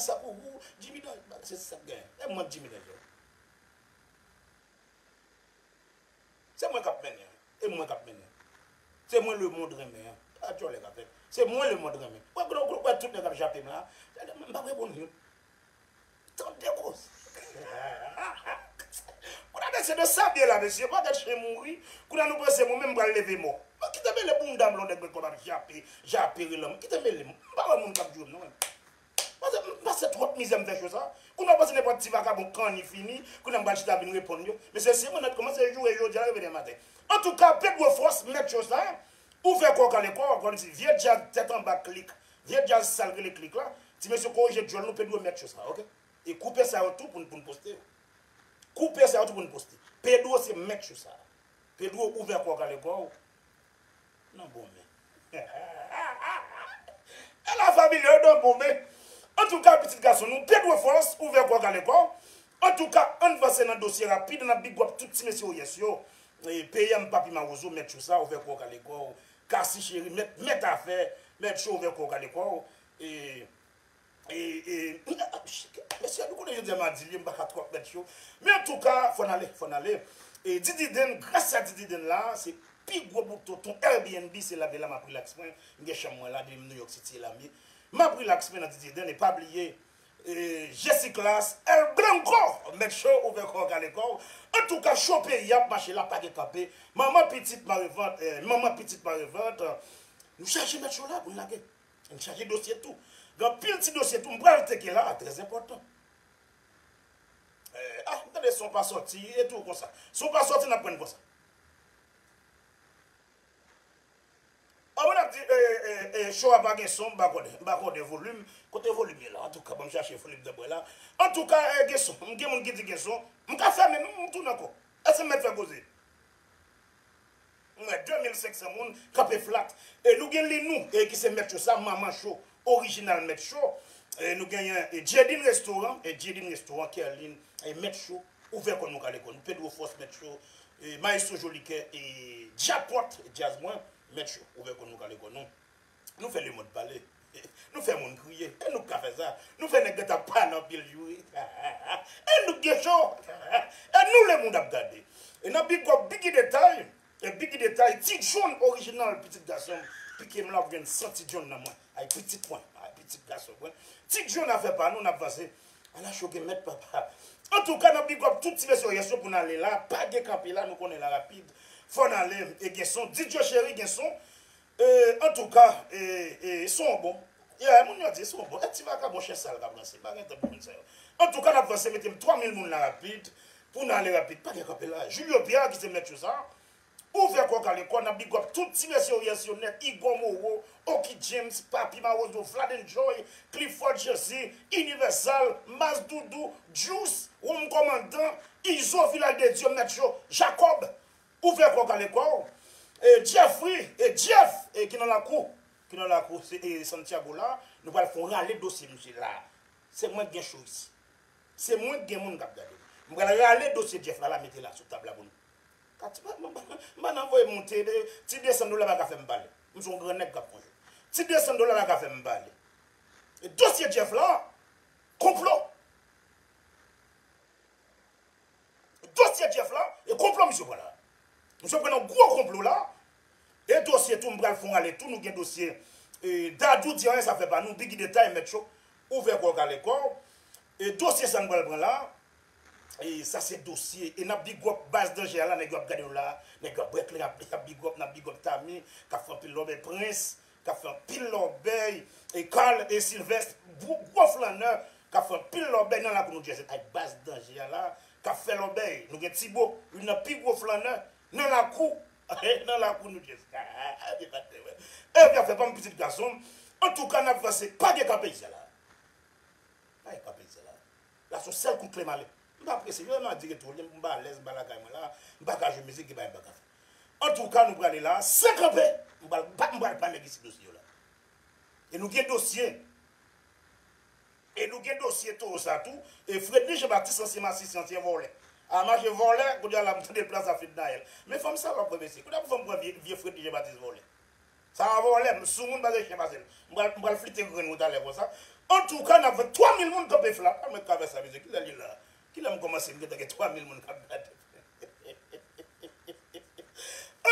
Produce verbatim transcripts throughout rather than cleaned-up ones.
sa pou ou, Jimmy Danje, se sa k genyen. E mwen Jimmy Danje. Se mwen k ap mennen. E mwen k ap mennen. Se mwen lemonn renmen an. A djòlè k ap fèt. Se mwen lemonn renmen. Wè, wè, wè, wè tout nèg ap jape m la. M p ap reponn youn. Tande koze. Kounye a, mesye, nan sa m ye la, mesye, pa gad chen mouri. Kounye a, nou panse mwen menm m pral leve mò. Mwen kite mele bounda m lè yon nèg mwen kòm ap jape, jape relan m. Kite mele m. M pa wè moun k ap jwe m, non, menm. Pase, pase twòp mizè m fè cho sa. Kounye a, w panse nenpòt ti vakabon kanni fini. Kounye a, m pral chita vin reponn yo. Mesye, se mwen nèt kòmanse joure jodi a, rive demen maten. Antouka, Pedro Force, mèt cho sa. Ouvè kò w, kale kò w, kòmsi vye djaz tèt anba Klik. Vye djaz sal rele Klik la. Ti mesye korije djòl nou, Pedro mèt cho sa, oke? E koupe sa yo tou pou n, pou n poste yo. Koupe sa yo tou pou n poste. Pedro se mèt cho sa. Pedro ouvè kò w, kale kò w. Nan bon men. E la familya yo nan bon men. Antouka, pitit gason nou, Pedro Force, ouvè kò w, kale kò w. Antouka, ann vanse nan dosye rapid, n ap big up tout ti mesye oyès yo. E, P M Papi Mawozo, mèt cho sa, ouvè kò w, kale kò w. Kasi Cheri, mèt, mèt afè, mèt cho, ouvè kò w, kale kò w. E, e, e, mesye, nou konnen jodi a madi l ye, m pa ka twòp mèt cho. Men antouka, fò n ale, fò n ale. E, Didi Den, gras a Didi Den la, se pi gwo bout tonton Airbnb, se la, de la m ap relax mwen. M gen chanm mwen la, depi m New York City la m ye. M ap relax mwen nan Didi Den, e pa bliye, e, Jessiclas, El Blanco, mèt cho, ouvè kò w, kale kò w. Antouka, cho peyi a ap mache la, pa gen kanpe. Manman pitit mare vant, e, manman pitit mare vant, nou chaje mèt cho la pou n lage. M chaje dosye tou. Gen anpil ti dosye tou m pral teke la, trè enpòtan. Eh, ah, m tande son pa sòti, e tou konsa. Son pa sòti, n ap pran konsa. An, mwen ap di, eh, eh, eh, cho a pa gen son, m pa konnen, m pa konnen volim. Kote volim ye la? Antouka, ban m chache volim nan mwen la. Antouka, eh, gen son. M gen moun ki di gen son. M ka fèmen, m, m tounen ankò. Èske m mèt fè koze? M wè de mil senk san moun kanpe flat. E nou gen Linou, e ki se mèt cho sa, manman cho, orijinal mèt cho. E nou genyen, e Jedin Restoran, e Jedin Restoran, Kerlin, e mèt cho, ouvè kò nou kale kò nou. Pedro Fòs mèt cho, e Maestro Jolikè, e Djapòt, e djaz mwen, mèt cho, ouvè kò nou kale kò nou. Nou fè lemonn pale. Nou fè moun kriye. E nou k ka fè sa. Nou fè nèg gentan pale anpil joure. E nou k gen cho. E nou lemonn ap gade. E n ap big up Biggie Detay. E Biggie Detay, Ti John orijinal, pitit gason m. Pike m la, w ap jwenn san Ti John nan mwen. Ay, pitit mwen. Ay, pitit gason mwen. Ti John afè pa nou, n ap vanse. Ala cho gen mèt papa. Antouka, n ap big up tout ti mesye oyès yo pou n ale la. Pa gen kanpe la, nou konnen la rapid. Fò n ale, e gen son. D J Cheri gen son. E, antouka, e, e, son an bon. Yeah, moun yo di son an bon. E ti vakabon chen sal k ap ranse. Pa gen tan pou moun sa yo. Antouka, n ap vanse, mete m twa mil moun la rapid. Pou n ale rapid. Pa gen kanpe la. Julio Pierre ki se mèt cho sa. Ouvè kò w kale kò, n ap big up tout ti mesye oyès yo nèt, Igor Moreau, Oki James, Papi Mawozo, Vlad Enjoy, Clifford Jersey, Universal, Mas Doudou, Juice, Wom Kòmandan, Izo Vilaj de Dye, mèt yo, Jacob, ouvè kò w kale kò w. E Jeffrey, e Jeff, e ki nan lakou, ki nan lakou, se, e Santiago la, nou pral fè yon rale dosye misye la. Se mwen k gen cho isi. Se mwen k gen moun k ap gade m. M pral rale dosye Jeff la, la mete la sou tab la pou nou. Kati, m pa, m pa, m pa nan voye monte, de, ti de san dola pa ka fè m pale. M se yon gran nèg k ap konje. Ti de san dola pa ka fè m pale. E dosye Jeff la, konplo. Dosye Jeff la, e konplo misye pran la. Misye pran nan gwo konplo la. E dosye tou, m pral fè yon rale tou, nou gen dosye, e, Dadou di anyen sa fè pa nou, Biggie Detay, mèt cho, ouvè kò w, kale kò w. E dosye sa n pral pran la, e sa se dosye, e n ap big up baz danje a la, nèg yo ap gade nou la, nèg yo ap brèk li, y ap, y ap big up, n ap big up Tami, k ap fè anpil lòbèy, Prince, k ap fè anpil lòbèy, e Carl e Sylvestre, gwo, gwo flannè, k ap fè anpil lòbèy nan lakou New Jersey, ak baz danje a la, k ap fè lòbèy. Nou gen Tibo, youn nan pi gwo flannè nan lakou, nan lakou New Jersey. Epi afè pa m pitit gason m. Antouka, n ap vanse, pa gen kanpe isi a la. Pa gen kanpe isi a la. La se yon sèl kout kle m ale. M pa prese, yo, m a di retou, m pa alèz, m pa lakay mwen la, m pa ka jwe mizik, gen bagay m pa ka fè. Antouka, nou prale la, san kanpe, m pral, m pral ba nèg isi dosye yo la. E nou gen dosye. E nou gen dosye towo sa tou. E Fredly Jean Baptiste, ansyen masisi, ansyen vòlè. A mache vòlè, kounye a la m tande plas a Fednaelle. Men fanm salòp vre mesye. Kounye a pou fanm pran vye, vye Fredly Jean Baptiste vòlè. Sa va vòlè, m sou moun pa gen chen pase l. M pral, m pral flite grenn ou talè konsa. Antouka, n ap vann twa mil moun kanpe fla. An mwen ka fè sa, mesye. Kilè li la? Kilè m kòmanse? M gentan gen twa mil moun k ap gade.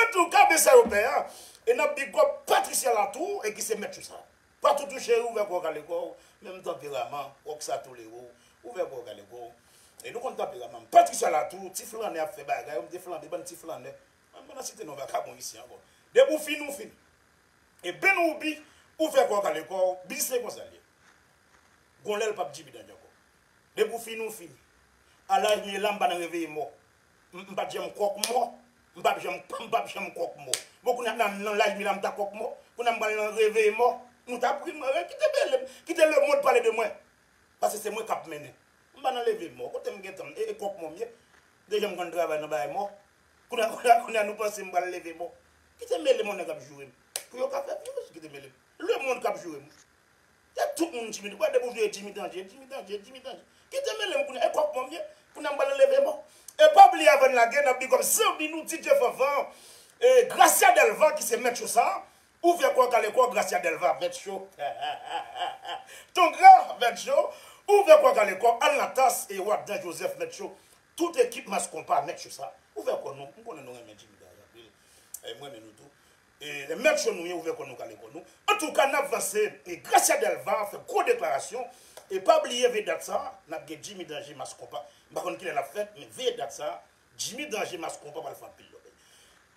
Antouka, men sa yo pè a. E n ap big up Patricia Latour, e ki se mèt sou sa. Patoutou cheri, ouvè kò w, kale kò w. Menm tanperaman, Rocksa tolere w. Ouvè kò w, kale kò w. E nou konn tanperaman m. Patricia Latour, ti flannè ap fè bagay, m te flanbe, bann ti flannè. Mwen pa nan site non vakabon isi ankò. Depi w fini, w fini. E Ben Ruby, ouvè kò w, kale kò w, biznis se konsa l ye. Gon lè l p ap Jimmy Danje ankò. Depi w fini, w fini. A laj m ye la, m pa nan reveye mò. M, m pa t janm kwòk mò. M p ap janm, m p ap janm kwòk mò. Bon, kounye a nan, nan laj m ye la, m ta kwòk mò. Kounye a m pral nan reveye mò. Nou ta pri mwen, kite mele m, kite lemonn pale de mwen. Paske se mwen k ap mennen. M pa nan leve mò. Kote m gentan, e, e kwòk mò m ye. Deja m konn travay nan bagay mò. Kounye a, kounye a, kounye a nou panse m pral leve mò. Kite mele m, yon nèg ap joure m. Pou yo ka fè vyoz, kite mele m. Lemonn k ap joure m. Se tout moun Jimmy, ou pa depi w joure Jimmy Danje, Jimmy Danje, Jimmy Danje. Kite mele m kounye a, e kwòk mò m ye. Kounye a m pral leve mò. E pa bliye avan n lage, n ap big up zanmi nou D J Fanfan. E Gracia Delva ki se mèt cho sa. Ouvè kò w, kale kò w, Gracia Delva, mèt cho. Ton gran, mèt cho. Ouvè kò w, kale kò w, Alnatas e Waddan Joseph, mèt cho. Tout ekip Mas Konpa, mèt cho sa. Ouvè kò nou. M konnen nou renmen Jimmy Danje anpil. E m renmen nou tou. E mèt cho nou ye, ouvè kò nou, kale kò nou. Antouka, n ap vanse. E Gracia Delva fè gwo deklarasyon. E pa bliye veye dat sa, n ap gen Jimmy Danje Mas Konpa. M pa konn kilè l ap fèt, men veye dat sa. Jimmy Danje Mas Konpa pral fè anpil lòbèy.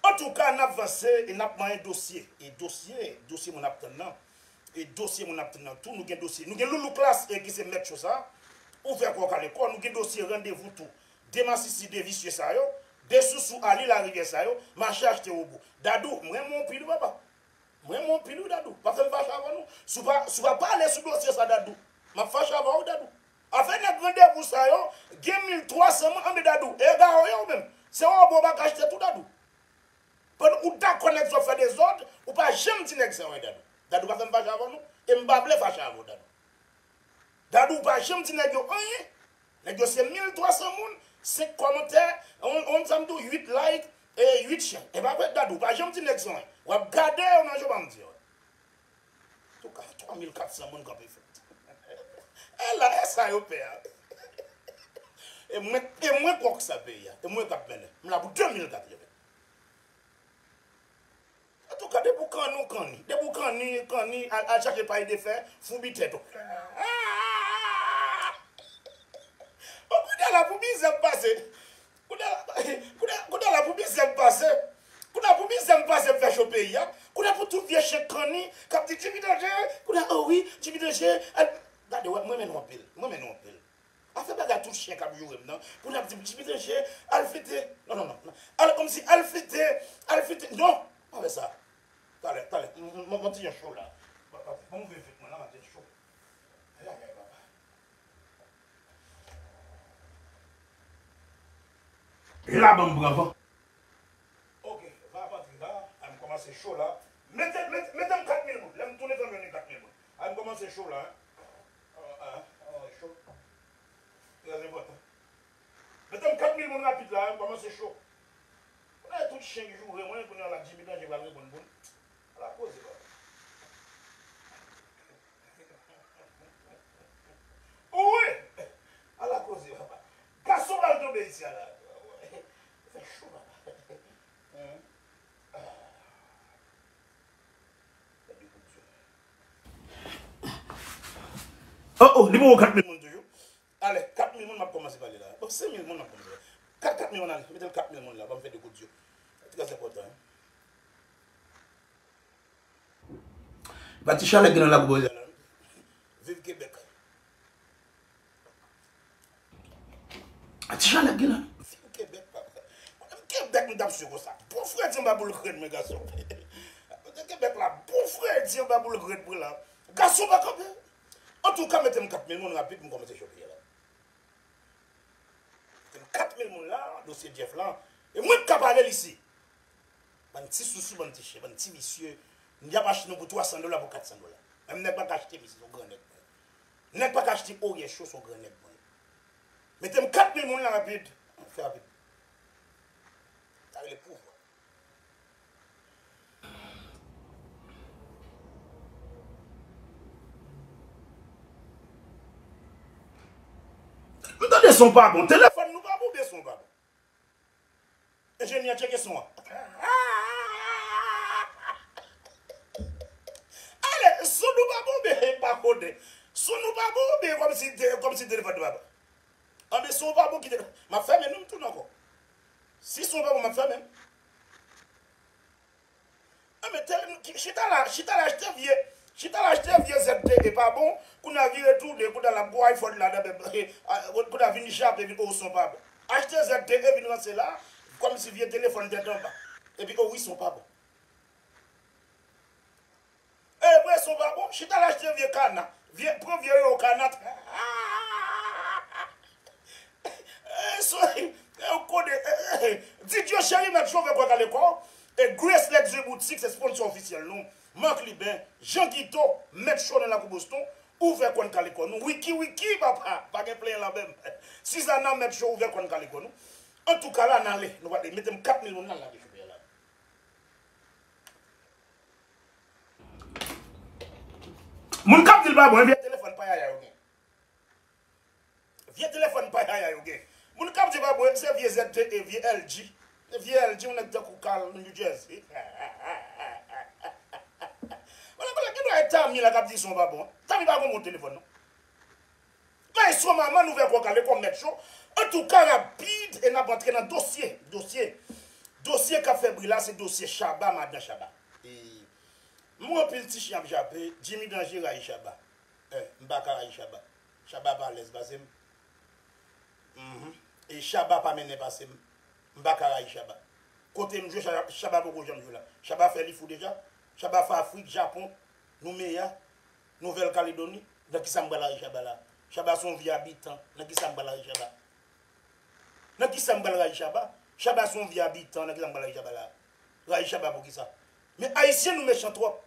Antouka, n ap vanse e n ap manyen dosye. E dosye, dosye moun ap tann nan. E dosye moun ap tann nan tou, nou gen dosye. Nou gen Loulou Klass, e ki se mèt cho sa. Ouvè kò w, kale kò w, nou gen dosye randevou tou. De masisi, de visye sa yo. De sousou Ali Larivyè sa yo. Mache achte wobo. Dadou, m renmen w anpil wi papa. M renmen w anpil wi Dadou. Pa fè m fache avè w non. Si w pa, si w pa pale sou dosye sa Dadou, m ap fache avè w wi Dadou. Afè nèg randevou sa yo, gen mil twa san moun, anben Dadou, e egare w ye ou menm. Se wobo w pa ka achte tou Dadou. Pandan ou dakò nèg sa yo fè dezòd, ou pa janm di nèg sa yo anyen Dadou. Dadou pa fè m fache avè w non. E m pa vle fache avè w Dadou. Dadou pa janm di nèg yo anyen. Nèg yo se mil twa san moun, senk kòmantè, on, on sa m di w, uit like, e uit chen. E pa vre Dadou, pa janm di nèg sa anyen. W ap gade yo nan je w pa m di yo. Antouka, twa mil kat san moun kanpe fèt. E la, e sa yo pè a. E mwen, e mwen kwòk sa peyi a. E mwen k ap mennen. M la pou de mil kat yo fèt. Antouka, depi w kanni, w kanni. Depi w kanni, kanni, al, al chache pay de fè, foubi tèt ou. Bon, kounye a la pou mizè m pase. Kounye a la, kounye a, kounye a la pou mizè m pase. Kounye a pou mizè m pase m fè cho peyi a. Kounye a pou tout vye chen kanni k ap di Jimmy Danje. Kounye a, o wi, Jimmy Danje. Al, gade, wè, mwen renmen nou anpil. Mwen renmen nou anpil. Afè bagay tout chen k ap joure m nan. Pou n ap di m Jimmy Danje, al fete. Non, non, non, non. Al kòmsi, al fete, al fete. Non, pa fè sa. Talè, talè. M, m, m, m ti jan cho la. Pa, pa, pa move vit mwen la, m ap di cho. Ay, ay, ay, papa. E la ban m pran van. Ok, van ap antre la, a m kòmanse cho la. Mete, mete, mete m kat mil moun. Lè m tounen fè m jwenn kat mil moun. A m kòmanse cho la, hein. Ah, ah, ah, cho. Trè enpòtan. Mete m kat mil moun rapid la, hein, m kòmanse cho. Kounye a tout chen k joure mwen, kounye a la Jimmy Danje pral reponn pou m. Ala koze, papa. Wi! Ala koze, papa. Gason pral tonbe isi a la. Fè cho, papa. Hein? Ah. Fè de kout zye. Oh, oh, li poko kat mil moun toujou. Ale, kat mil moun, m ap kòmanse pale la. Bon, senk mil moun, m ap kòmanse pale. Kat, kat mil moun, ale. Mete l kat mil moun la, ban m fè de kout zye. Trè enpòtan, hein. Pa ti chalè gen nan lakou bò la. Viv Kebèk. A ti chalè gen la. Viv Kebèk, papa. Kòm Kebèk, m t ap sou konsa. Bon frè di anba boul grenn mwen, gason. Kebèk la, bon frè di anba boul grenn mwen la. Gason pa kanpe. Antouka, mete m kat mil moun rapid, m kòmanse cho peyi a la. Kat mil moun la, dosye Jeff la. E mwen k ka pale l isi. Bann ti sousou, bann ti chen, bann ti visye. Y ap achte nou pou twa san dola, pou kat san dola. Menm nèg pa ka achte misye, se yon gran nèg mwen ye. Nèg pa ka achte orye cho, se yon gran nèg mwen ye. Mete m kat mil moun la rapid. Fè rapid. Sa rele pouvwa. Oubyen son pa bon. Telefòn nou pa bon, oubyen son pa bon. Enjenyè, tcheke son an. Ale, son nou pa bon, oubyen pa konnen. Son nou pa bon, oubyen kòmsi, kòmsi telefòn nou pa bon. Anben, son pa bon, kite. M ap fèmen, non, m tounen ankò. Si son pa bon, m ap fèmen. Ah, men tèl, chita la, chita la achte vye, chita la achte vye Z T E pa bon, kounye a vire tounen, kounye a l ap gwo iPhone la nan menm, kounye a vin jape, vin o son pa bon. Achte Z T E vin ranse la, kòmsi vye telefòn tèt anba. Epi o wi son pa bon. E vre son pa bon, chita la achte vye kana, vye, pran vye yo kana. Eh, sorry. Eh, ou konnen, eh, eh, eh. Didyo Cheri, Mèt Cho, ouvè kò kale kò. E Grace Luxury Boutique, se sponsor ofisyèl nou. Marc Liben, Jean Guito, Mèt Cho nan lakou Boston, ouvè kò n kale kò nou. Wiki, wiki, papa, pa gen plenyen la menm. Suzanna, Mèt Cho, ouvè kò n kale kò nou. Antouka, la, n ale. Nou pale, mete m kat mil moun la, lage sou pye la. Moun k ap di l pa bon, vye telefòn pa yaya yo gen. Vye telefòn pa yaya yo gen. Moun k ap di pa bon, se vye Z T E, vye L G. Vye L G, yon nèg tankou Carl, New Jersey. Vwala, vwala, gen dwa e Tami la k ap di son pa bon. Tami pa gon bon telefòn, non. Maestro Maman, ouvè kò kale kò Mèt Cho. Antouka, rapid, e n ap antre nan dosye. Dosye. Dosye k ap fè bri la, se dosye Shabba, madan Shabba. E, m wè anpil ti chen ap jape, Jimmy Danje rayi Shabba. Eh, m pa ka rayi Shabba. Shabba pa alèz pase m. Mhm. E Shabba pa mennen pase m. M pa ka rayi Shabba. Kote m jwe, Shabba, Shabba poko janm jwe la. Shabba fè li fou deja. Shabba fè Afrik, Japon, Noumeya, Nouvèl Kaledoni. Nan kisa m pral rayi Shabba la? Shabba se yon vye abitan. Nan kisa m pral rayi Shabba? Nan kisa m pral rayi Shabba? Shabba se yon vye abitan. Nan kisa m pral rayi Shabba la? Rayi Shabba pou kisa? Men Ayisyen nou mechan twòp.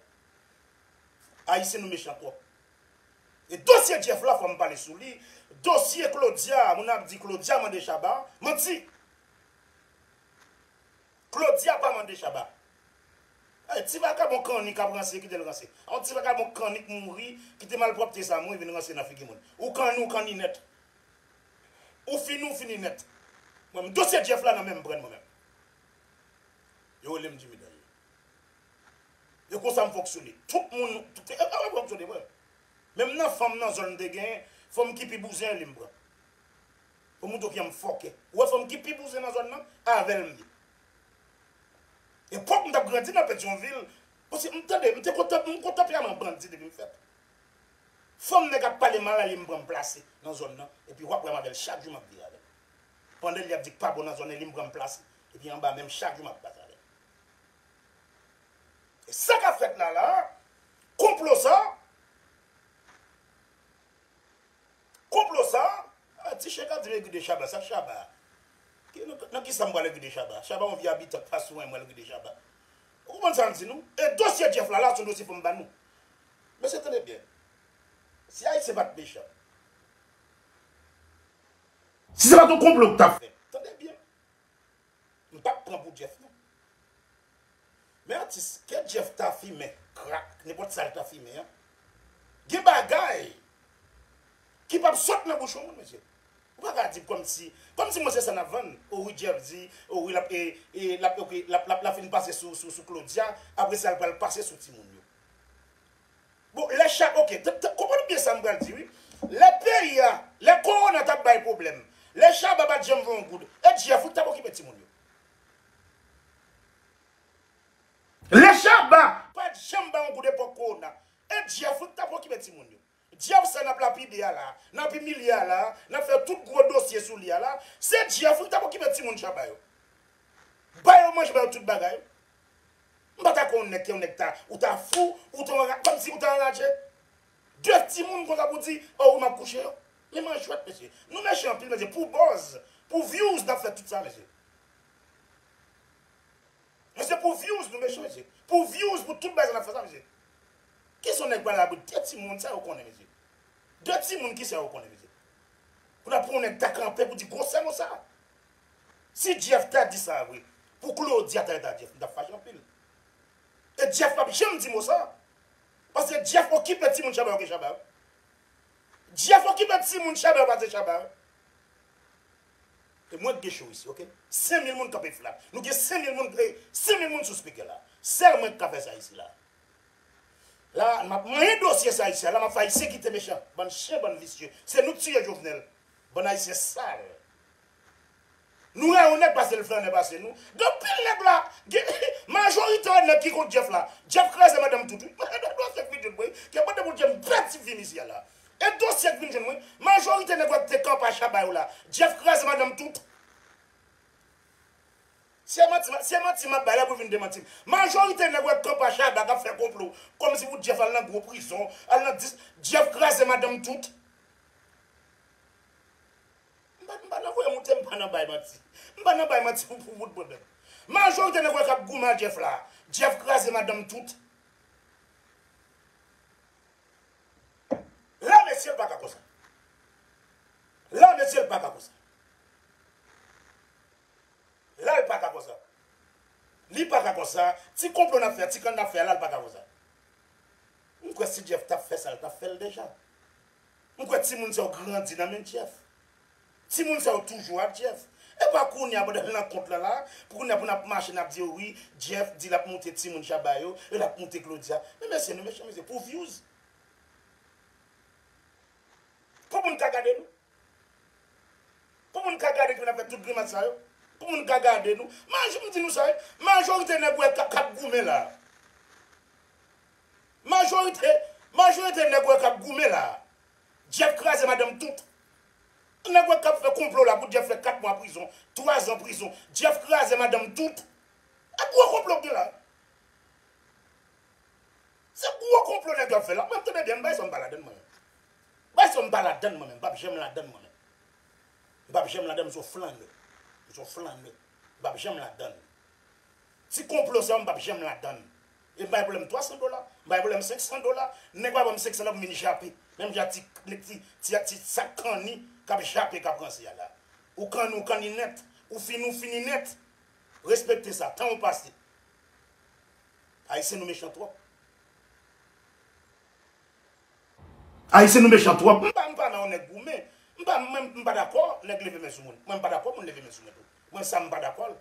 Ayisyen nou mechan twòp. E dosye Jeff la, fò m pale sou li. Dosye Claudia, moun ap di Claudia mande Shabba. Manti. Claudia pa mande Shabba. Ay, ti vakabon kanni k ap ranse, kite l ranse. Yon ti vakabon kanni k mouri, kite malpwòpte sa mouri, vin ranse nan figi moun. Ou kanni, ou kanni nèt. Ou fini, ou fini nèt. Mwen, dosye Jeff la nan men m pran mwen menm. Yo rele m Jimmy Danje. E konsa m fonksyone. Tout moun, tout, e, e, e, fonksyone, mwen. Menm nan fanm nan zòn m te genyen, fanm ki pi bouzen li m pran. Pou moutre w kijan m fòkè. Ou wè fanm ki pi bouzen nan zòn nan, avè l m ye. Epòk m t ap grandi nan Petyonvil, paske m tande, m te kontan, m kontan pyaman bandi depi m fèt. Fanm nèg ap pale mal a li, m pran m plase nan zòn nan. Epi w ap wè m avè l chak jou m ap viv avè l. Pandan li ap di k pa bon nan zòn nan, li m pran m plase. Epi anba men m chak jou m ap pase avè l. E sa k ap fèt la, la, konplo sa, konplo sa, a, ti chen k ap di m egri de Shabba, sa k Shabba? Ki, nan, nan kisa m pral egri de Shabba? Shabba yon vye abitan k pa sou mwen, mwen egri de Shabba. Ou konprann sa m di nou? E dosye Jeff la, la, se yon dosye fò m ba nou. Mesye, tande byen. Si Ayisyen pa t mechan, si se pa t yon konplo k t ap fèt, tande byen. M p ap pran pou Jeff, non. Men atis, ke Jeff ta fimen, krak, nenpòt sa l ta fimen an, gen bagay ki p ap sot nan bouch yon moun, mesye. Ou pa ka di kòmsi, kòmsi mwen se sa n ap vann. O wi, Jeff di, o wi, l ap, e, e, l ap, ok, l ap, l ap, l ap fin pase sou, sou, sou Claudia, apre sa, l pral pase sou timoun yo. Bon, lè Shabba, ok, t, t, konprann byen sa m pral di, wi. Lè peyi a, lè kowona t ap bay pwoblèm, lè Shabba pa t janm voye yon goud, e Jeff wi k t ap okipe timoun yo. Lè Shabba pa t janm bay yon goud epòk kowona, e Jeff wi k t ap okipe timoun yo. Jeff sa n ap lapide a la, n ap imilye a la, n ap fè tout gwo dosye sou li a la, se Jeff wi k t ap okipe timoun Shabba yo. Ba yo manje, ba yo tout bagay. M pa ta konn yon nèg, yon nèg ta, ou ta fou, ou ta anra-, kòmsi ou ta anraje. De timoun konsa pou di, o, wi, m ap kouche yo. Men manjwèt, mesye. Nou mechan anpil, mesye. Pou buzz, pou views, n ap fè tout sa, mesye. Mesye, pou views, nou mechan, mesye. Pou views, pou tout bagay sa, n ap fè sa, mesye. Kisa yon nèg pral abri de timoun, sa yo konnen, mesye. De timoun, kisa yo konnen, mesye. Kounye a pou yon nèg ta kanpe pou di gwosè mo sa. Si Jeff ta di sa vre, pou Claudia ta rete a Jeff, m t ap fache anpil. E Jeff p ap janm di mo sa. Paske Jeff okipe timoun Shabba yo ke Shabba yo. Jeff okipe timoun Shabba yo pase Shabba yo. Mwen k gen show isi, oke? Senk mil moun kanpe flat. Nou gen senk mil moun, eh, senk mil moun sou speaker la. Sèl mwen k ka fè sa isi la. La, m ap manyen dosye sa isi la, m ap fè Ayisyen kite mechan. Bann chen, bann visye. Se nou k tiye Jovenel. Bann Ayisyen sal. Nou rè yon nèg pase l flannè pase nou. Gen anpil nèg la, gen, majorite nèg ki kont Jeff la. Jeff kraze madanm tout, wi. Dosye k vin jwenn mwen, gen pandan pou Jeff pèdi vin isi a la. E dosye k vin jwenn mwen, majorite nèg wè k te kanpe a Shabba yo la. Jeff kraze madanm tout. Se manti, se manti m ap bay la pou vin demanti m. Majorite nèg wè k kanpe a Shabba k ap fè konplo. Kòmsi pou Jeff al nan gwo prizon, al nan dis, Jeff kraze madanm tout. M pa, m pa nan voye moute, m pa nan bay manti. M pa nan bay manti pou, pou bout pwoblèm. Majorite nèg wè k ap goumen a Jeff la. Jeff kraze madanm tout. La, mesye, l pa ka konsa. La, mesye, l pa ka konsa. La, l pa ka konsa. Li pa ka konsa. Ti konplo n ap fè, ti kann n ap fè, la, l pa ka konsa. M kwè si Jeff t ap fè sa, l t ap fè l deja. M kwè timoun sa yo grandi nan men Jeff. Timoun sa yo toujou ak Jeff. E pa kounye a, pandan l nan kont lan la, pou kounye a pou n ap mache, n ap di, wi, Jeff di l ap moute timoun Shabba yo, e l ap moute Claudia. Men mesye, nou mechan, mesye, pou views. Pou moun ka gade nou. Pou moun ka gade ki vin ap fè tout grimas sa yo. Pou moun ka gade nou. Maj-, m di nou sa, wi. Majorite nèg wè k ap, k ap goumen la. Majorite, majorite nèg wè k ap goumen la. Jeff kraze madanm tout. Nèg wè k ap fè konplo la pou Jeff fè kat mwa prizon, twa zan prizon. Jeff kraze madanm tout. E gwo konplo k gen la. Se gwo konplo nèg yo ap fè la. Mwen, tande byen, m bay sa m pa ladann mwen menm. Bay sa m pa ladann mwen menm. M p ap janm ladann mwen menm. M p ap janm ladann, m se yon flannè. M se yon flannè. M p ap janm ladann. Ti konplo sa yo, m p ap janm ladann. E m bay pwoblèm twa san dola, m bay pwoblèm senk san dola. Nèg pa ban m senk san dola pou m vin jape. Menm jan ti, nèg ti, ti, ti sak kanni k ap jape, k ap ranse a la. Ou kanni, ou kanni nèt. Ou fini, ou fini nèt. Respekte sa. Tan w pase. Ayisyen nou mechan twòp. Ayisyen nou mechan twòp. M pa, m pa nan yon nèg goumen. M pa, mwen, m pa dakò nèg leve men sou moun. Mwen, m pa dakò moun leve men sou moun tou. Mwen, sa m pa dakò l.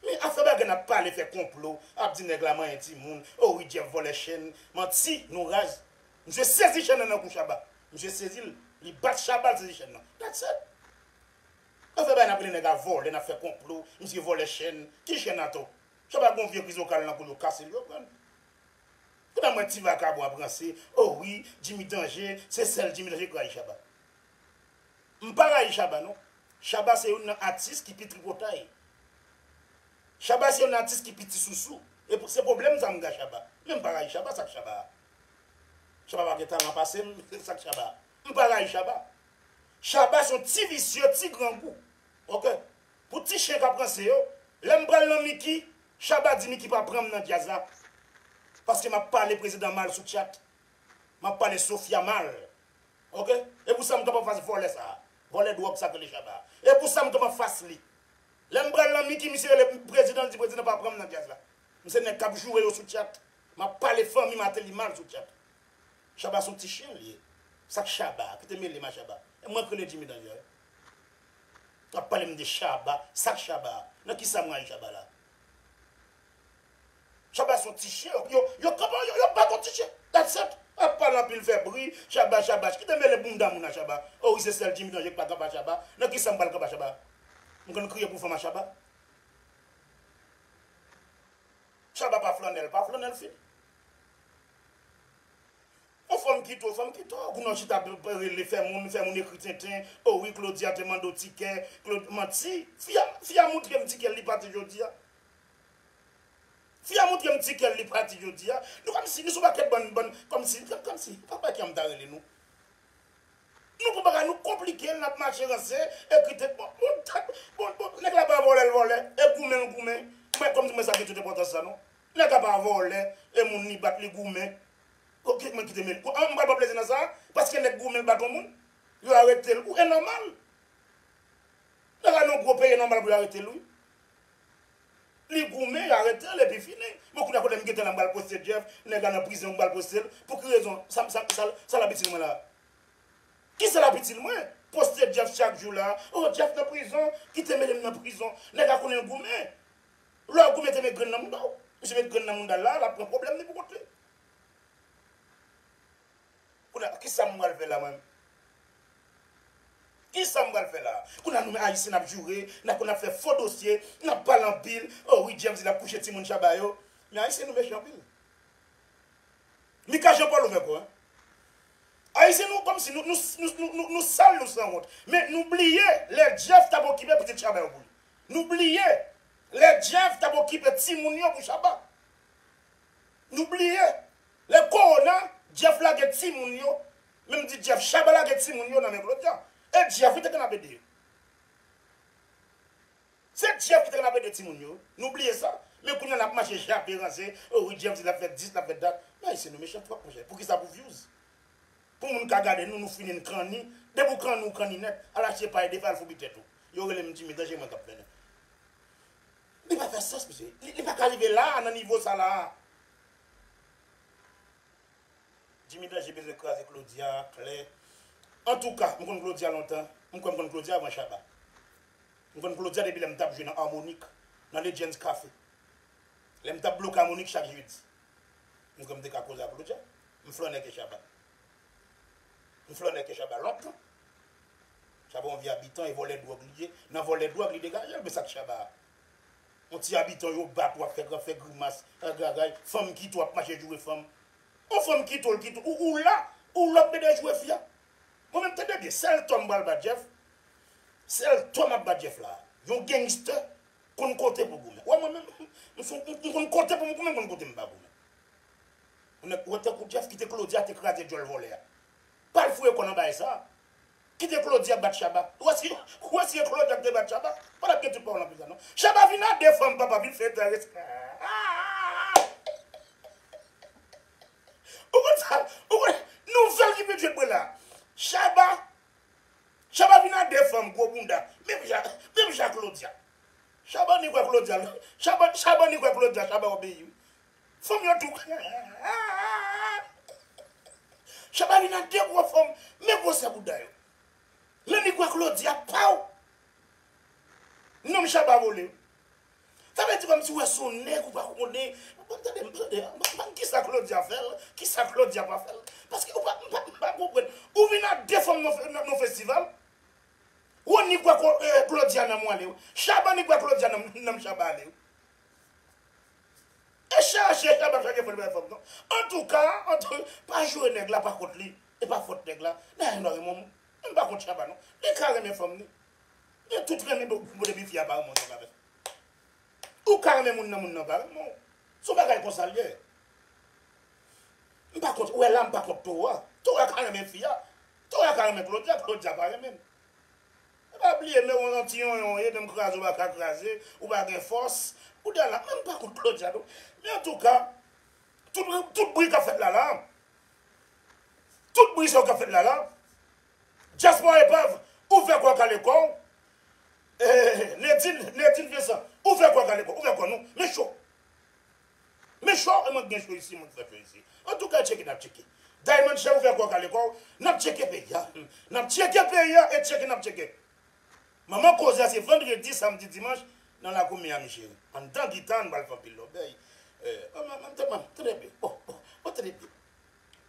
Men afè bagay n ap pale, fè konplo, ap di nèg la manyen timoun, o wi, Jeff vòlè chèn, manti, nou raz. Misye sezi chèn nan nan kou Shabba. Misye sezi l, li bat Shabba, l sezi chèn nan. That's it. Afè bagay n ap rele nèg a vòlè, n ap fè konplo, misye vòlè chèn. Ki chèn atò? Shabba gon vye krizokal nan kou l, yo kase l, yo pran l. Kounye a m wè ti vakabon ap ranse, o wi, Jimmy Danje, se sèl Jimmy Danje k rayi Shabba. M pa rayi Shabba, non. Shabba se youn nan atis ki pi tripotay. Shabba se youn nan atis ki pi ti sousou. E pou, se pwoblèm sa m gen ak Shabba. Men m pa rayi Shabba, sa k Shabba a? Shabba pa gen talan pase m, sa k Shabba a? M pa rayi Shabba. Shabba se yon ti visye, ti grangou. Oke? Pou ti chen k ap ranse yo, lè m pral nan Mickey, Shabba di Mickey pa pran m nan djaz la. Paske m ap pale prezidan mal sou tchat. M ap pale Sofia mal. Oke? E pou sa m kanpe anfas vòlè sa a. Vòlè dwòg sa k rele Shabba a. E pou sa m kanpe anfas li. Lè m pral nan Mickey, misye rele prezidan, l di prezidan pa pran m nan djaz la. M se nèg k ap joure yo sou tchat. M ap pale fanmi Martelly mal sou tchat. Shabba se yon ti chen li ye. Sa k Shabba? Kite mele m a Shabba. E mwen k rele Jimmy Danje. W ap pale m de Shabba. Sa k Shabba? Nan kisa m rayi Shabba la? Shabba se yon ti chen. Yo, yo, yo kanpe, yo, yo bat yon ti chen. That's it. Ap pale anpil, fè bri. Shabba, Shabba. Kite mele bounda moun a Shabba. O wi, se sèl Jimmy Danje k pa kanpe a Shabba. Nan kisa m pral kanpe a Shabba? M konn kriye pou fanm a Shabba. Shabba pa flannè, l pa flannè, l fini. Yon fanm kite w, fanm kite w. Kounye a w chita ap rele, fè moun, fè moun ekri tenten. O wi, Claudia te mande w tikè. Claud-, manti. Fi a, fi a montre m tikè l, li pati jodi a. Fi a montre m tikè l, li pati jodi a. Nou kòmsi, nou se yon pakèt bann, bann, kòmsi, kòmsi, papa ki an m ta rele nou. Nou pran bagay nou konplike, n ap mache ranse, ekri tenten. Bon, bon, bon, bon, nèg la pa vòlè, l vòlè. E goumen, l goumen. Mwen, kòmsi mwen sa gen tout enpòtans sa, non. Nèg la pa vòlè, e moun li bat, li goumen. Oke, mwen kite mele. An, m pral pran plezi nan sa, paske nèg goumen, l bat yon moun, yo arete l. Ou, e nòmal. Nèg la nan gwo peyi, e nòmal pou yo arete l, wi. Li goumen, yo arete l, epi fini. Bon, kounye a, kote m gentan la, m pral poste Jeff, nèg la nan prizon, m pral poste l. Pou ki rezon? Sa, sa, sa, sa l ap itil mwen la? Kisa l ap itil mwen? Poste Jeff chak jou la. Oh, Jeff nan prizon, kite mete m nan prizon. Nèg la konnen l goumen. Lè w goumen, te met grenn nan mouda w. Misye met grenn nan mouda l la, l ap pran pwoblèm li pou kont li. Kounye a, kisa m pral fè la, mwen? Kisa m pral fè la? Kounye a, nou menm Ayisyen, n ap joure, n ap, n ap fè fo dosye, n ap pale anpil. Oh wi, Jeff di l ap kouche timoun Shabba yo. Men Ayisyen, nou mechan anpil. Mika Jean Paul ouvè kò, en. Ayisyen, nou, kòmsi nou, nou, nou, nou, nou, nou sal, nou sanwont. Men nou bliye, lè Jeff t ap okipe pitit Shabba yo pou li. Nou bliye, lè Jeff t ap okipe timoun yo pou Shabba. Nou bliye, lè kowona, Jeff lage timoun yo, menm di Jeff, Shabba lage timoun yo nan men Claudia. E Jeff, wi, te kanapede yo. Se Jeff ki te kanapede timoun yo. Nou bliye sa. Men kounye a n ap mache jape ranse. Oh wi, Jeff di l ap fè dis, l ap fè dat. Men Ayisyen, nou mechan twòp, monchè. Poukisa? Pou views. Pou moun ka gade nou, nou fini n kanni. Depi w kanni, w kanni nèt. Al achte pay de fè al foubi tèt ou. Yo rele m Jimmy Danje, mwen k ap mennen. Li pa fè sans, mesye. Li, li pa ka rive la, nan nivo sa la. Jimmy Danje bezwen kraze Claudia, klè. Antouka, m konn Claudia lontan. M kwè m konn Claudia avan Shabba. M konn Claudia depi lè m t ap jwe nan Harmonik, nan Legends Café. Lè m t ap bloke Harmonik chak jedi. M kwè m te ka koze ak Claudia. M flannè ke Shabba. M flannè ke Shabba lontan. Shabba yon vye abitan, e vòlè dwòg li ye. Nan vòlè dwòg, li degaje l, men sa k Shabba a? Yon ti abitan yo bat, w ap fè, w ap fè grimas, agagay, fanm kite w, w ap mache joure fanm. Yon fanm kite w, l kite w. Ou, ou la, ou la w ap mete joure fi a. Mwen menm, tande byen, sèl tò m pral bat Jeff. Sèl tò m ap bat Jeff la. Yon gangster konn kote pou goumen. Wè mwen menm, m, m, m konn kote pou m goumen, m konn kote m pa goumen. Ou nèk, ou wè tankou Jeff kite Claudia te kraze djòl vòlè a. Pa al foure kò nan bagay sa. Kite Claudia bat Shabba. Ou wè si, ou wè si e Claudia ki te bat Shabba, pa t ap gen tout pawòl anpil sa non. Shabba vin a de fanm, papa, vin fè tan respè. Ou konn sa, ou konn nouvèl ki vin jwenn mwen la. Shabba, Shabba vin a de fanm, gwo bounda. Menm jan, menm jan Claudia. Shabba ni kwè Claudia, Shabba, Shabba ni kwè Claudia, Shabba obeyi wi. Fanm yo tou. Shabba vin a de gwo fanm, men gwosè bouda yo. Lè ni kwè Claudia, paw. Nonm Shabba vole. Sa vle di kòmsi w wè se yon nèg ou pa konnen. Bon, tande, tande, ban, ban kisa Claudia fè l, kisa Claudia pa fè l. Paske ou pa, m pa, m pa konprann. Ou vin a de fanm nan, nan, nan festival. Ou ni kwè ko, eh, Claudia nan mwale w. Shabba ni kwè Claudia nan, nan Shabba ale. E chache, Shabba chache fè l bay fanm non. Antouka, antou, pa joure nèg la pa kont li. E pa fòt nèg la. Nèg la dwa renmen yon moun. M pa kont Shabba non. Li ka renmen fanm ni. Men tout renmen bon, bon depi fi a pa renmen w, sa ka fè. Ou ka renmen moun nan, moun nan pa renmen w. Se yon bagay konsa l ye. M pa kont, ou wè la, m pa kont Tora. Tora ka renmen fi a. Tora ka renmen Claudia, Claudia pa renmen m. E pa bliye, men yon ti yonyon w ye, menm kraze ou pa ka kraze, ou pa gen fòs. Ou de la, men m pa kont Claudia, non. Men antouka, tout, tout bri k ap fèt la, la, tout bri sa yo k ap fèt la, la, Dyaspora Epav, ouvè kò w, kale kò w. Eh, Nedine, Nedine Vincent, ouvè kò w, kale kò w, ouvè kò nou. Men cho. Men cho, e mwen k gen cho isi, mwen k fè cho isi. Antouka, tcheke n ap tcheke. Diamond Share, ouvè kò w, kale kò w. N ap tcheke peyi a. N ap tcheke peyi a e tcheke n ap tcheke. Manman koze a se vandredi, samdi, dimanch, nan lakou Miami Chérie. Anndan gita, n pral fè anpil lòbèy. Eh, manman, manman, tande byen. Bon, bon, bon, tande byen.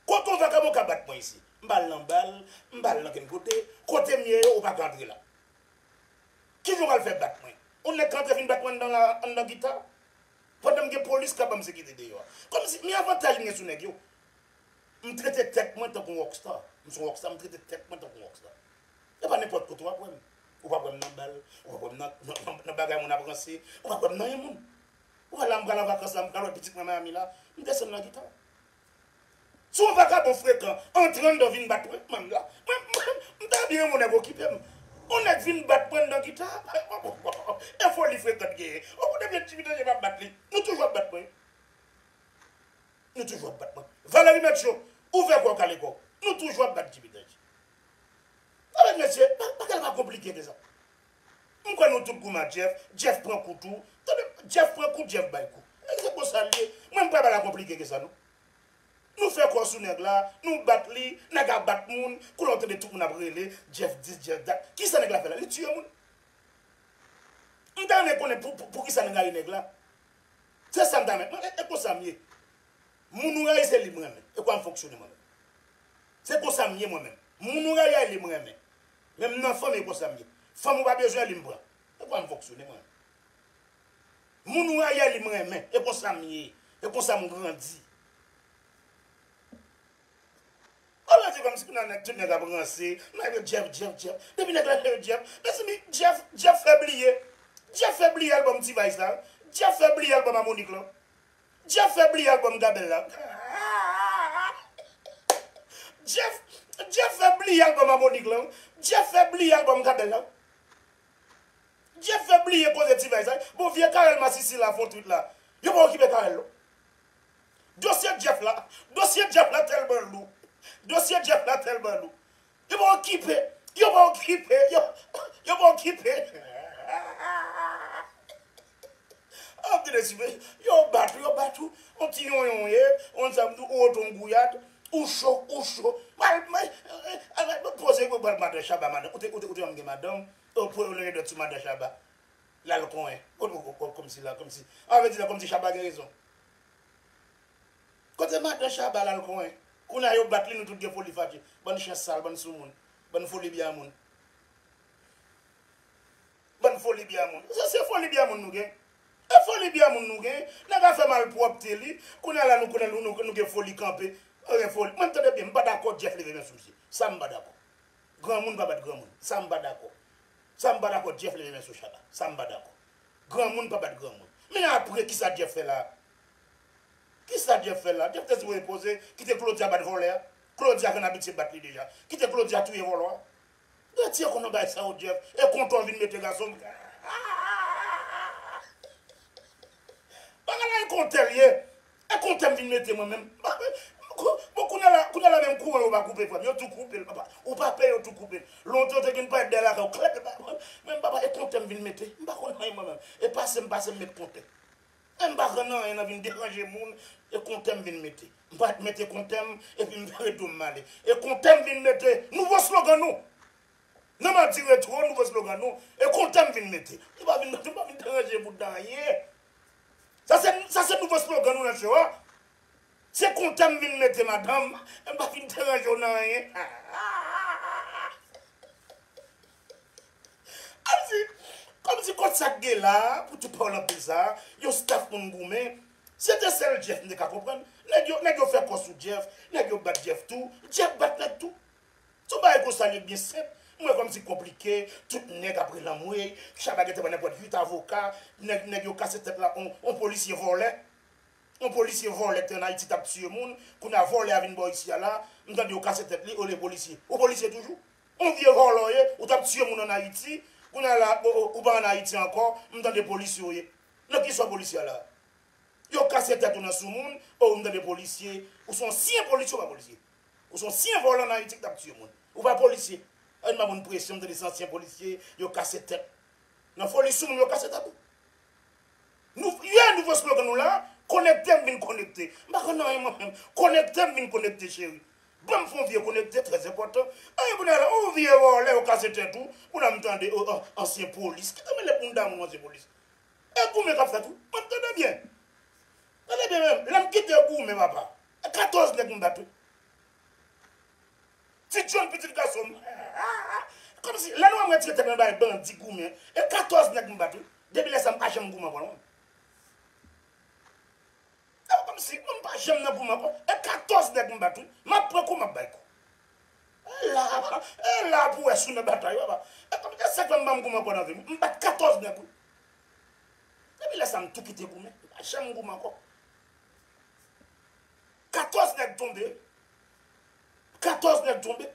Kote yon vakabon ka bat mwen isi? M pa al nan bal, m pa al nan kenn kote. Kote m ye yo, ou pa ka antre la. Kijan w pral fè bat mwen? Yon nèg ka antre vin bat mwen anndan la, anndan gita? Pandan m gen polis k ap ban m sekirite deyò a. Kòmsi, men avantaj m gen sou nèg yo. M trete tèt mwen tankou yon rockstar. M se yon rockstar, m trete tèt mwen tankou yon rockstar. E pa nenpòt kote w ap wè m. Ou p ap wè m nan bal, ou p ap wè m nan, nan, nan, nan bagay moun ap ranse, ou p ap wè m nan yon moun. Ou wè la m pral an vakans la, m pral wè pitit mwen Miami la, m desann nan gita. Si yon vakabon frekan antre anndan vin bat mwen, mwen m la. Mwen, mwen, m ta byen yon nèg okipe m. Yon nèg vin bat mwen anndan gita. E foli frekan genyen. Ou konnen byen Jimmy Danje p ap bat li. Nou toujou ap bat mwen. Nou toujou ap bat mwen. Valerie Mathieu, ouvè kò w, kale kò w. Nou toujou ap bat Jimmy Danje. Alò, mesye, pa, bagay la pa konplike ke sa. M kwè nou tout goumen ak Jeff. Jeff pran kou tou. Tande, Jeff pran kou, Jeff bay kou. E se konsa l ye. Mwen, m pa bagay la konplike ke sa, non. Nou fè kò sou nèg la, nou bat li, nèg la bat moun, kounye a w tande tout moun ap rele, Jeff dis, Jeff dat. Kisa nèg la fè la? Li tiye moun. M ta renmen konnen pou, pou, pou kisa nèg la rayi nèg la. Se sa m ta renmen. E, e konsa m ye. Moun ou rayi se li m renmen. E kwa m fonksyone mwen menm. Se konsa m ye mwen menm. Moun ou rayi a li m renmen. Menm nan fanmi e konsa m ye. Fanm ou pa bezwen li m pran. E kwa m fonksyone mwen menm. Moun ou rayi a li m renmen. E konsa m ye. E konsa m grandi. Ou pa di kòmsi kounye a nèg tout nèg ap ranse. Nèg yo Jeff, Jeff, Jeff. Depi nèg la Jeff, mezanmi, Jeff, Jeff fè bliye. Jeff fè bliye album T-Vice la. Jeff fè bliye album Harmonik la. Jeff fè bliye album Gabel la. Jeff, Jeff fè bliye album Harmonik la. Jeff fè bliye album Gabel la. Jeff fè bliye koze T-Vice la. Bon, vye Carel Masisi la fè yon tweet la. Yo pa okipe Carel non. Dosye Jeff la, dosye Jeff la tèlman lou. Dosye Jeff la tèlman lou. Yo pa okipe, yo pa okipe, yo, yo pa okipe. Ap tande si yo bat ou, yo bat ou. On ti yonyon ye, on sa m di ou, ou oto on gouyad, ou cho, ou cho. Mal, mal, poze pou bal madan Shabba, madan. Ou te, ou te, ou te janm gen madanm, ou pou ou leve dwèt sou madan Shabba. L al konyen. Ou, ou, ou, kòmsi la, kòmsi. An vle di la, kòmsi Shabba gen rezon. Kote madan Shabba l al konyen? Kounye a yo bat li, nou tout gen foli fache. Bann chen sal, bann soumoun. Bann foli byamoun. Bann foli byamoun. Se, se foli byamoun nou gen. E foli byamoun nou gen. Nèg a fè malpwòpte li. Kounye a la nou konnen nou, nou, nou gen foli kanpe. Nou gen foli. Mwen tande byen, m pa dakò Jeff leve men sou misye. Sa m pa dakò. Granmoun pa bat granmoun. Sa m pa dakò. Sa m pa dakò Jeff leve men sou Shabba. Sa m pa dakò. Granmoun pa bat granmoun. Men apre kisa Jeff fè la? Kisa Jeff fè la? Jeff te sipoze poze, kite Claudia bat vòlè a. Claudia konn abitye bat li deja. Kite Claudia touye vòlò a. Retire kò nan bagay sa yo Jeff. E kontè w vin mete gason m. Bagay la e kontè l ye. E kontè m vin mete mwen menm. Bon, kounye a la, kounye a la menm kouran yo pa koupe frè m. Yo tou koupe l, papa. Ou pa peye yo tou koupe l. Lontan yo te gen pale dèyè lakay ou klèp. Menm papa, e kontè m vin mete. M pa konn anyen mwen menm. E pase m, pase m met kontè. E m pa konn anyen nan vin deranje moun. E kontè m vin mete. M pa t mete kontè m, epi m vire do m ale. E kontè m vin mete. Nouvo slogan nou. Nan Madi Retwo, nouvo slogan nou. E kontè m vin mete. Nou pa vin, nou pa vin deranje moun nan anyen. Sa se, sa se nouvo slogan nou nan show a. Se kontè m vin mete, madanm. M pa vin deranje w nan anyen. Kòmsi, kòmsi kot sa k gen la, pou tout pawòl anpil sa, yon staff moun goumen. Se te sèl Jeff m te ka konprann. Nèg yo, nèg yo fè kò sou Jeff, nèg yo bat Jeff tou. Jeff bat nèg tou. Se yon bagay konsa li byen senp. M wè kòmsi konplike, tout nèg ap rele anmwey, Shabba gentan pran nenpòt uit avoka, nèg, nèg yo kase tèt la, on, on polisye vòlè. On polisye vòlè ki te ann Ayiti t ap tiye moun, kounye a vòlè a vin bò isi a la, m tande yo kase tèt li, olye polisye. Ou polisye toujou? On vye vòlè w ye, ou t ap tiye moun ann Ayiti, kounye a la, ou, ou, ou pa ann Ayiti ankò, m tande polisye w ye. Nan kisa w polisye a la? Yo kase tèt ou nan soumoun, o, m tande polisye, ou se ansyen polisye, ou pa polisye. Ou se ansyen vòlè ann Ayiti ki t ap tiye moun. Ou pa polisye. Ann ba moun presyon, m tande se ansyen polisye, yo kase tèt. Nan foli soumoun, yo kase tèt ou. Nou, yeah, nouvo slogan nou la, konekte m vin konekte. M pa konn anyen mwen menm. Konekte m vin konekte, cheri. Ban m fè yon vye konekte, trè enpòtan. Anyen pou n al, yon vye vòlè, yo kase tèt ou. Pou n al m tande, o, an, ansyen polis. Kite mele bounda moun, ansyen polis. E goumen k ap fèt wi. Mwen tande byen. Tande byen menm. Lè m kite goumen, papa. E katòz nèg m bat wi. Ti John, pitit gason m. Kòmsi, lè nou wè m retire tèt mwen bay bandi goumen. E katòz nèg m bat wi. Depi lè sa m pa janm goumen ankò non. E kòmsi, mwen m pa janm nan goumen ankò. E katòz nèg m bat wi. M ap pran kou, m ap bay kou. E la, e la pou wè si w nan batay, papa. E kòmsi, e sa k fè m pa janm goumen ankò nan vi m. M bat katòz nèg wi. Depi lè sa m tou kite goumen. M pa janm goumen ankò. Katòz nèg tonbe. Katòz nèg tonbe.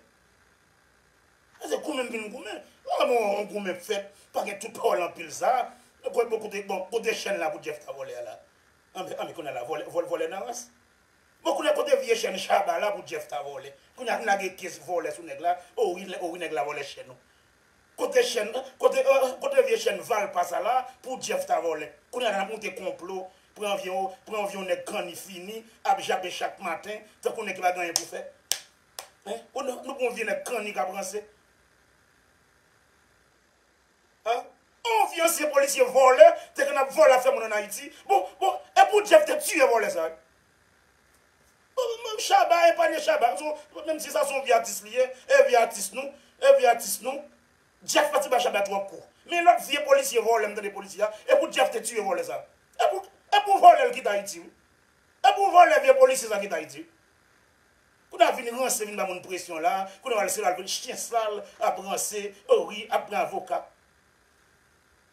Se goumen m vin goumen. Lè yon goumen fèt, pa gen tout pawòl anpil sa. Kote, bon, kote, bon, kote chèn la pou Jeff ta vòlè a la? Anben, anben, kounye a la, vòlè, vòlè, vòlè nan rans. Bon, kounye a kote vye chèn Shabba la pou Jeff ta vòlè? Kounye a n lage kes vòlè sou nèg la. O wi, o wi, nèg la vòlè chèn ou. Kote chèn, kote, euh, kote vye chèn Valpa sa la pou Jeff ta vòlè? Kounye a la n ap monte konplo. Pran vye, pran vye yon nèg kanni fini, ap jape chak maten, tankou nèg ki pa gen anyen pou fè. Hein? Ou nou, nou pran vye nèg kanni k ap ranse. Hein? On vye ansyen polisye vòlè, te konn ap vòlè ap fè moun ann Ayiti. Bon, bon, e pou Jeff te tiye vòlè sa, wi. Bon, bon, bon, Shabba, epanye Shabba. So, menm si sa se yon vye atis li ye, e vye atis nou, e vye atis nou. Jeff pati ba Shabba twòp kou. Men lòt vye polisye vòlè, m tande polisye a, e pou Jeff te tiye vòlè sa. E pou, e pou vòlè l kite Ayiti, wi. E pou vòlè vye polisye sa kite Ayiti. Kounye a vin ranse, vin ba moun presyon la, kounye a se la l vin chen sal, ap ranse, o wi, ap pran avoka.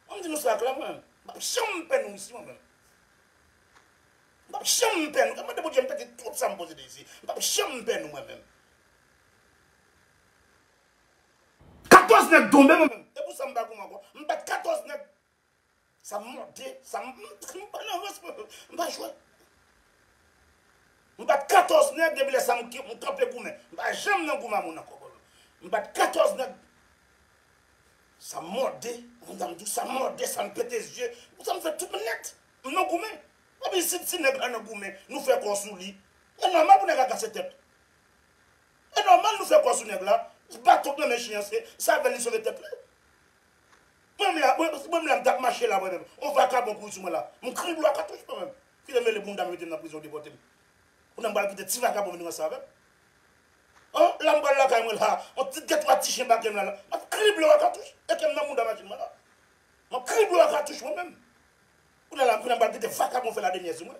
Mwen di nou sa klè, mwen. M p ap janm pè nou isi, mwen menm. M p ap janm pè nou. Mwen mande Bondye m pèdi tout sa m posede isi. M p ap janm pè nou, mwen menm. Katòz nèg tonbe, mwen menm. E pou sa m pa goumen ankò. M bat katòz nèg. Sa m mòde, sa m, m, m pa nan rans, mwen menm. M pa jwe. M bat katòz nèg depi lè sa m, m kanpe goumen. M pa janm nan goumen a moun ankò, mwen menm. M bat katòz nèg. Sa m mòde, konn sa m di w, sa m mòde, sa m pete zye, konn sa m fè tout nèt. M nan goumen. Epi si, si nèg la nan goumen, nou fè kò sou li. E nòmal pou nèg la kase tèt. E nòmal nou fè kò sou nèg la. Baton k nan men chen an, se, se avè l li sove tèt li. Mwen menm la, mwen, mwen menm la, m t ap mache la, mwen menm. On vakabon kouri sou mwen la. M krible a katouch, mwen menm. Kite m mele bounda m, mete m nan prizon, depòte m. Kounye a m pral kite ti vakabon vin ranse avè m. An, la m pral lakay mwen la. On ti, de twa ti chen bake m la, la. M ap krible w a katouch. E ke m nan bounda machin mwen la. M ap krible w a katouch mwen menm. Kounye a la, kounye a m pral kite vakabon fè ladenyè sou mwen.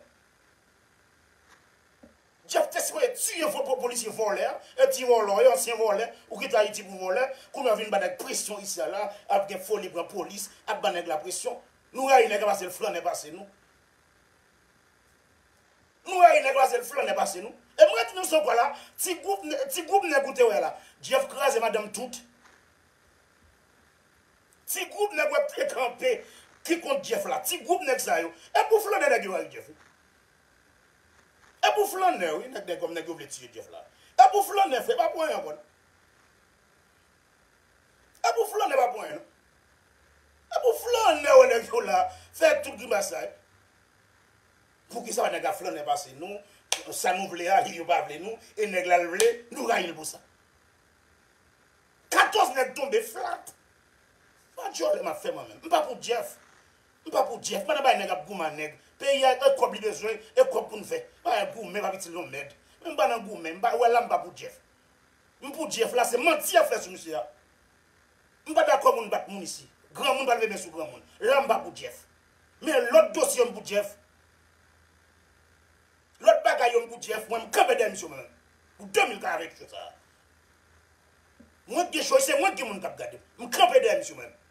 Jeff te sipoze tiye fo po-, polisye vòlè a, e ti vòlè, e ansyen vòlè, ou kite Ayiti pou vòlè, kounye a vin ba nèg presyon isi a la, ap gen foli pran polis, ap ba nèg la presyon. Nou rayi nèg la pase l flannè pase nou. Nou rayi nèg la pase l flannè pase nou. E mwen di nou sa ankò la, ti gwoup nè-, ti gwoup nèg ou te wè la, Jeff kraze madanm tout. Ti gwoup nèg w ap te kanpe ki kont Jeff la. Ti gwoup nèg sa yo. E pou flannè nèg yo rayi Jeff, wi. E pou flannè, wi, nèg, nèg kòm nèg yo vle tiye Jeff la. E pou flannè, fè pa pou anyen ankò, non. E pou flannè pa pou anyen, non. E pou flannè, wè nèg yo la, fè tout grimas sa, wi. Poukisa nèg la flannè pase nou? Sa nou vle a, yo pa vle nou. E nèg la l vle, nou rayi l pou sa. Katòz nèg tonbe flat. Pa djòlè m ap fè mwen menm. M pa pou Jeff. M pa pou Jeff. M pa nan bay nèg ap goumen a nèg. Peyi a, e kòb li bezwen, e kòb pou n fè. Pa goumen, pa itil yon mèd. Men m pa nan goumen. M pa, wè la, m pa pou Jeff. M pou Jeff la, se manti y ap fè sou misye a. M pa dakò moun bat moun isi. Granmoun pa leve men sou granmoun. La, m pa pou Jeff. Men lòt dosye yo, m pou Jeff. Lòt bagay yo, m pou Jeff. Mwen, m kanpe dèyè misye mwen menm. Pou de mil karant cho sa a. Mwen k gen cho, se mwen k gen moun k ap gade m. M kanpe dèyè misye mwen menm.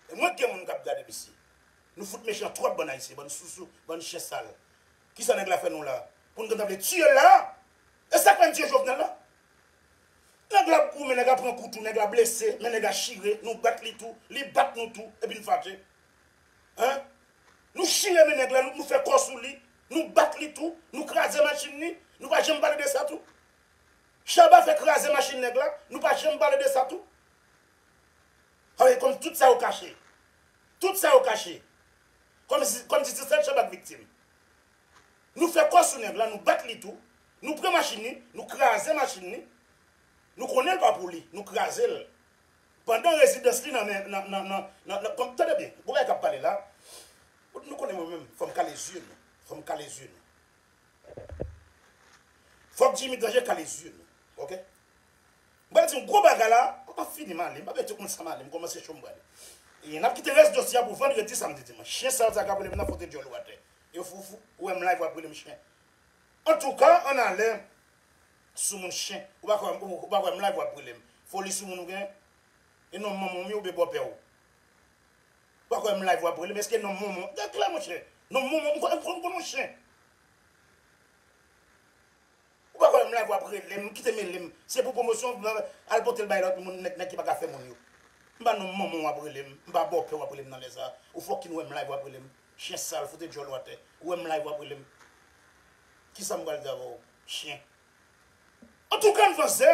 E mwen k gen moun k ap gade m isi. Nou fout mechan twòp, bann Ayisyen, bann sousou, bann chen sal. Kisa nèg la fè nou la? Pou n gentan vle tiye l la? E sa k fè n tiye Jovenel la? Nèg la ap goumen, nèg la pran kou tou, nèg la blese, men nèg la chire, nou bat li tou, li bat nou tou, epi n fache. Hein? Nou chire men nèg la, nou, nou fè kò sou li, nou bat li tou, nou kraze machin li, nou pa janm pale de sa tou. Shabba fè kraze machin nèg la, nou pa janm pale de sa tou. Paske kòm tout sa yo kache. Tout sa yo kache. Kòmsi, kòmsi se sèl Shabba k viktim. Nou fè kò sou nèg la, nou bat li tou, nou pran machin li, nou kraze machin li, nou konnen l pa pou li, nou kraze l. Pandan rezidans li nan men, nan, nan, nan, nan, nan, kòm, tande byen, gwo bagay k ap pale la, nou konnen mwen menm, fò m kale zye nou, fò m kale zye nou. Fòk Jimmy Danje kale zye nou, oke? M pral di yon gwo bagay la, m ap fini, m ale, m pa mete tout moun sa m ale, m kòmanse cho m prale. E n ap kite rès dosye a pou vandredi, samdi, dimanch. Chen sal sa k ap rele m nan, fout djòl ou atè. E foufou, ou wè m live w ap rele m chen. Antouka, ann ale, soumoun chen. Ou pa kwè, ou, ou pa kwè m live w ap rele m. Foli soumoun ou gen? E non manman w oubyen bòpè w? Ou pa kwè m live w ap rele m? Èske non manman w? Gad klè, monchè. Non manman w, m konn, m konn, m konn yon chen. Ou pa kwè m live w ap rele m, kite m rele m. Se pou pwomosyon, al pote l bay lòt moun, nèg, nèg ki pa ka fè moun yo. M pa non manman w ap rele m, m pa bòpè w ap rele m nan lè sa. Ou fòk ki nou wè m live w ap rele m. Chen sal, fout djòl ou atè. Ou wè m live w ap rele m. Kisa m pral di avè w? Chen. Antouka, n vanse.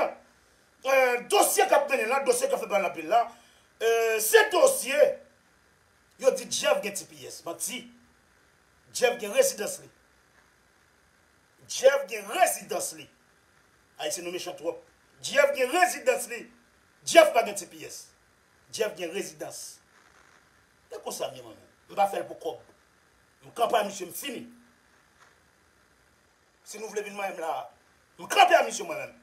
Eh, dosye k ap mennen la, dosye k ap fè pale anpil la, eh, se dosye yo di Jeff gen T P S. Manti. Jeff gen rezidans li. Jeff gen rezidans li. Ayisyen nou mechan twòp. Jeff gen rezidans li. Jeff pa gen T P S. Jeff gen rezidans. E konsa m ye mwen menm. M pa fè l pou kòb. M kanpe a misye, m fini. Si nou vle vin manyen m la, m kanpe a misye mwen menm.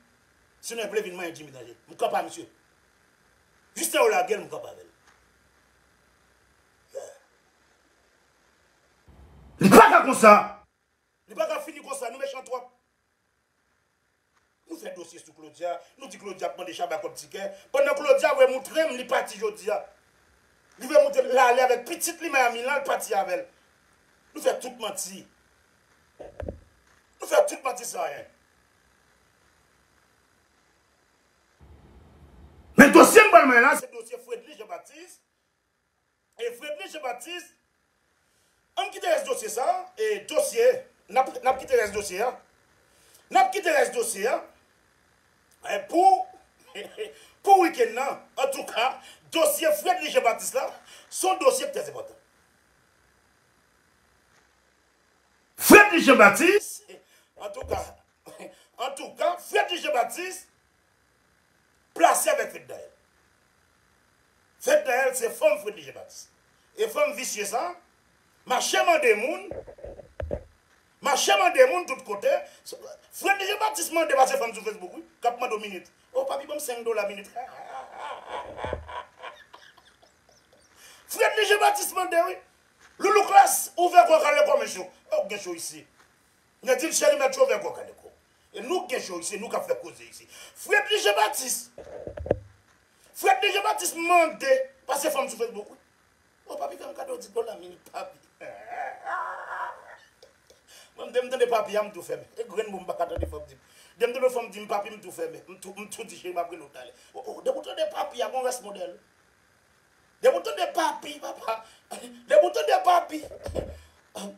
Si nou vle vin manyen Jimmy Danje, m kanpe a misye. Jistan yo lage l, m kanpe avè l. Yeah. Li pa ka konsa. Li pa ka fini konsa, nou mechan twòp. Nou fè dosye sou Claudia, nou di Claudia ap mande Shabba kòb tikè. Pandan Claudia vre moutre m, li pati jodi a. Li vre moutre m, l ale avèk pitit li Miami la, l pati avè l. Nou fè tout manti. Nou fè tout manti san anyen. Men dosye m pral manyen la, se dosye Fredly Jean Baptiste. E Fredly Jean Baptiste, ann kite rès dosye sa, e dosye, n ap, n ap kite rès dosye a. N ap kite rès dosye a, e pou, pou wikenn nan. Antouka, dosye Fredly Jean Baptiste la, se yon dosye ki trè enpòtan. Fredly Jean Baptiste, antouka, antouka, Fredly Jean Baptiste, plase avèk Fednaelle. Fednaelle se fanm Fredly Jean Baptiste. E fanm visye sa, mache mande moun, mache mande moun tout kote. Fredly Jean Baptiste mande pase fanm sou Facebook, wi, k ap mande w minit. O, papi, ban m senk dola minit. Fredly Jean Baptiste mande, wi. Loulou Klas, ouvè kò w, kale kò w, men cho. O, gen cho isi. Nèg di l, cheri, mèt cho, ouvè kò w, kale kò w. E nou k gen cho isi, nou k ap fè koze isi. Fredly Jean Baptiste. Fredly Jean Baptiste mande pase fanm sou Facebook, wi. O, papi, fè m kado di dola minit, papi. Mwen, m de m tande papi a, m tou fèmen. E grenn mo m pa ka tande fanm di m. De m tande fanm di m papi, m tou fèmen. M tou, m tou di cheri, m ap rele w talè. O, o, depi w tande papi a, gon rès modèl. Depi w tande papi, papa. Depi w tande papi.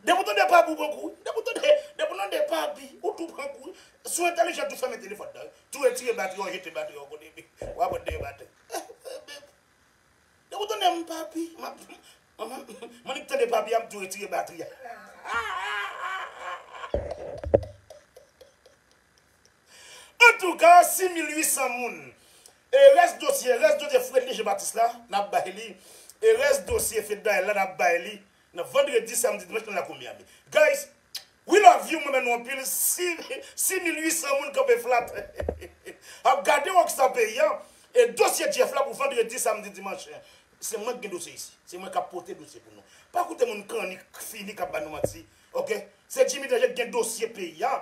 Depi w tande papi, ou pran kou. Depi w tande, depi w tande papi, ou tou pran kou. Si w entèlijan, tou fèmen telefòn nan. Tou retire batri a, w jete batri a kote epi w ap pran dèyè batri. Depi w tande m papi, m ap, m, m, m annik tande papi a, m tou retire batri a. Antouka, sis mil uit san moun. E rès dosye, rès dosye Fredly Jean Baptiste la, n ap bay li. E rès dosye Fednaelle la, n ap bay li nan vandredi, samdi, dimanch nan lakou Miami. Guys, we love you, mwen renmen nou anpil. Sis, sis mil uit san moun kanpe flat. Ap gade Rockstar peyi a. E dosye Jeff la pou vandredi, samdi, dimanch. Se mwen ki gen dosye isi. Se mwen k ap pote dosye pou nou. Pa koute moun kannik fini k ap ba nou manti. Oke? Se Jimmy Danje ki gen dosye peyi a.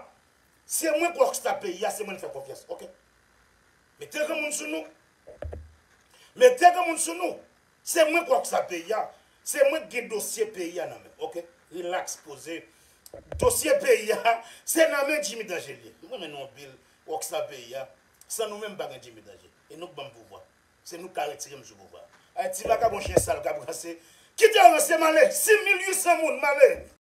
Se mwen k Rockstar peyi a, se mwen n fè konfyans, oke? Mete granmoun sou nou. Mete granmoun sou nou. Se mwen k Rockstar peyi a. Se mwen k gen dosye peyi a nan men m, oke? Relax, poze. Dosye peyi a, se nan men Jimmy Danje l ye. Mwen renmen nou anpil, Rockstar peyi a. San nou menm, pa gen Jimmy Danje. E nou k ban m pouvwa. Se nou k ka retire m sou pouvwa. Ay, ti vakabon, chen sal k ap ranse. Kite yo ranse, m ale. Sis mil uit san moun, m ale.